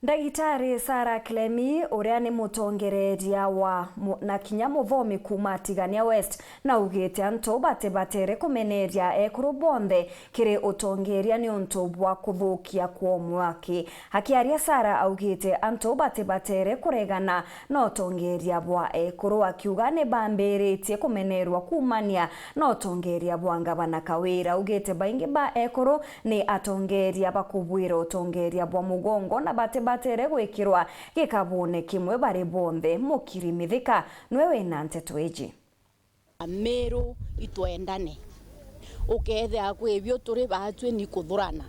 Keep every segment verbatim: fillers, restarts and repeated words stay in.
Ndagitari Sarah Clemi, uria ni mutongereria wa mu-, na kinya muthomi kuuma Tigania West, naugite antu batibatere kumeneria ekuru bonthe kiri utongeria niuntu bwa kuthukia kwa mwaki. Akiaria, Sarah augite antu batibatere kuregana na utongeria bwa ekuru, akiuga ni bambiritie kumenerwa kuumania na utongeria bwa ngavana Kawira. Augite baingi ba ekuru ni atongeria bakubwira utongeria bwa mugongo na batibatere gwikirwa gikabune kimwe bari bonthe. Mukiri Mithika nwe wina nteto iji. Amiru itwendane. Ukethira kwi bio turi baatwi ni kuthurana.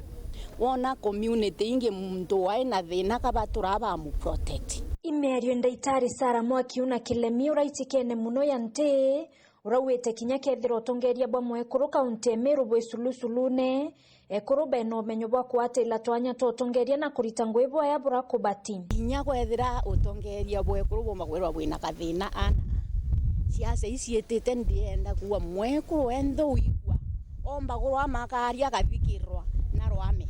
Wona community ingi muntu wae na thina kaba turabamu protect. Imerio Ndaitari Sarah Mwakiuna Kilemi uraitikene muno ya nti, uraugite kinya kethira utongeria bwa mwekuru kaunti ya Meru bwi sulusulune, ekuru bena umenyo bwa kuatila twanya twa utongeria na kurita ngui bwaya burakubati. Kinya kwethira utongeria bwa ekuru bumba kwirwa bwina kathina ana. Siasa iciitite ndienda kuuga mwekuru wenthe uigua, omba kurwama akaria akathikirwa na rwame.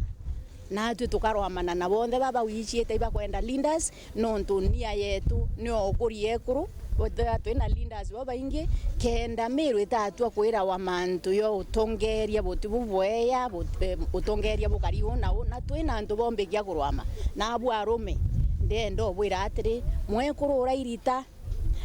Naatwi tukarwamana na bonthe baba wiciite ibakwenda leaders, nontu nia yetu nio ukuria ekuru, wethira twina leaders babaingi, kenda Meru itatua kwirawa mantu ya utongeria buti bubweya, but-, eh, utongeria bukari uu na uu, na twina antu bombikia kurwama. Nabu arume, ndenda ubwira atiri, mwekuru urairita,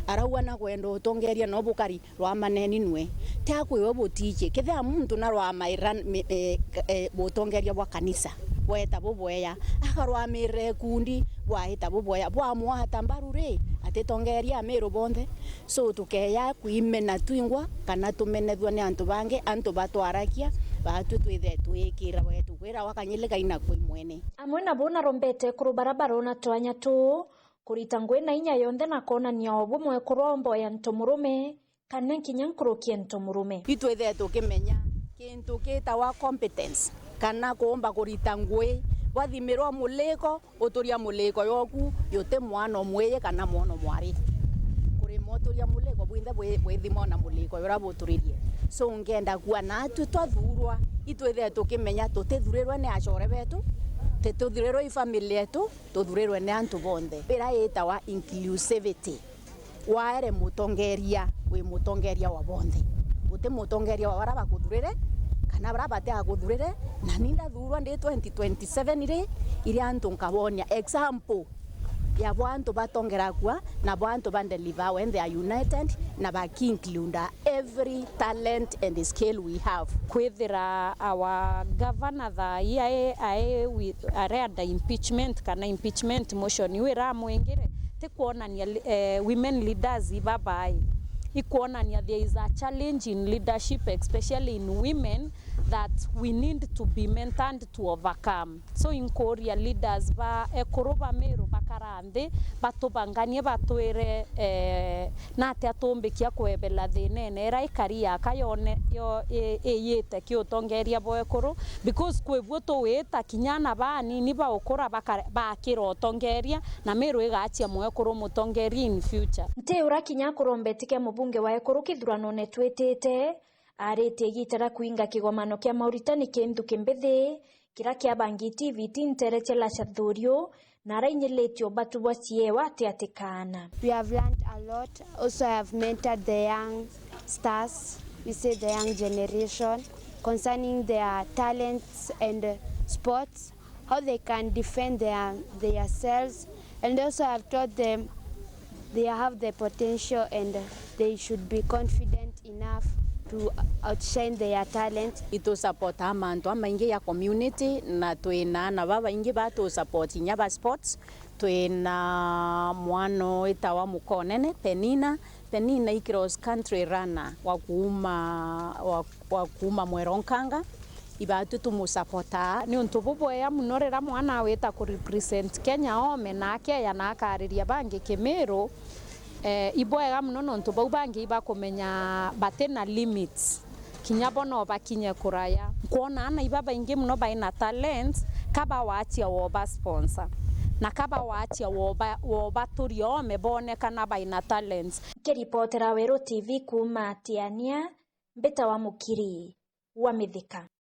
arauga na kwenda utongeria no bukari, rwamaneni nwe. Ti akwiwe butiiji. Kethira muntu narwamaira mi-, eh, eh, butongeria bwa kanisa, bweta bubweya, akarwamirira ikundi, bwaita bubweya, bwamwata mbaru ri, atitongeria Amiru bonthe. So, tukeya kwimena twingwa, kana tumenethua ni antu bangi, antu batwarakia, baatwi twithe twikira wetu. Kwirawa kanyili kaina kwi mwene. Amwe nabo narombete ekuru bara barona twanya tuu, kurita ngui na inya yonthe na kwonania o bumwe kuromboya ntomurume, kana kinya nkuruki ya ntomurume. Itwithe tukimenya kintu kitawa competence, kana kuumba kurita ngui. Bwathimirwa muliko, uturia muliko yoku, yuti mwana umwiyi kana mwana umwari. Kurima uturia muliko, bwinthe bwi-, bwithimwa na muliko uria buturirie. So, ngenda kuuga naatwi twathurwa, itwithe tukimenya tutithurirwe ni acore betu, tituthurirwe i family yetu, tuthurirwe ni antu bonthe. Ira itawa inclusivity. Waere mutongeria, wi mutongeria wa bonthe. Guti mutongeria wa bara bakuthurire, kana bara bateakuthurire, na ni ndathurwa ndi twenty twenty-seven ri, iria antu nkabonia example ya bo antu batongerakua, na bo antu ba deliver when they are united, na baki include every talent and skill we have. Kwithira our governor thaa ii ai, ai with, are under impeachment, kana impeachment motion iu iramwingire, ti kwonania li-, eh, women leaders ibabai. Ikwonania there is a challenge in leadership, especially in women, that we need to be mentored to overcome. So, inkuria leaders ba ekuru ba Meru bakara nthi, batubanganie, batwire, eh, natia tumbikia kwebela thinene ira ikari yaka yone, yo, i-, iyite ki utongeria bwa ekuru, because kwi buo tuwita kinya ana banini baukura baka-, bakira utongeria, na Meru igachia mwekuru mutongeria in future. Nti ura kinya akurombeti kia mubunge wa ekuru kithuranone twitite, aritie igita ria kuinga kigomano kia mauritani ki nthuki mbithi, kiria kiabangi T V T ntere cia Lasha Thurio, na arainyilitie ubatu bwa ciewa ati ati kaana. We have learned a lot. Also, I have mentored the young stars, we say the young generation, concerning their talents and, uh, sports, how they can defend their, their selves, and also I have taught them they have the potential and they should be confident enough to outshine their talent. Itu support mantu amaingi ya community, na twina ana babaingi batu support inya ba sports. Twina mwana witawa Mukonene, Penina. Penina i cross country runner wa kuuma, wa, wa kuuma Mweronkanga. Ibatwi tumusapotaa niuntu bubwea muno riria mwana awita ku represent Kenya oome na akeya na akaariria bangi Kimiru. Eh, ibwega muno nontu bau bangi ibakumenya batina limits, kinya bo no bakinye kuraya. Nkwona ana iba baingi muno baina talents, kaba waachia woba sponsor, na kaba waachia woba, wobaturia oome boonekana baina talents. Nkiripotera Weru T V kuuma Tiania, mbitawa Mukiri wa Mithika.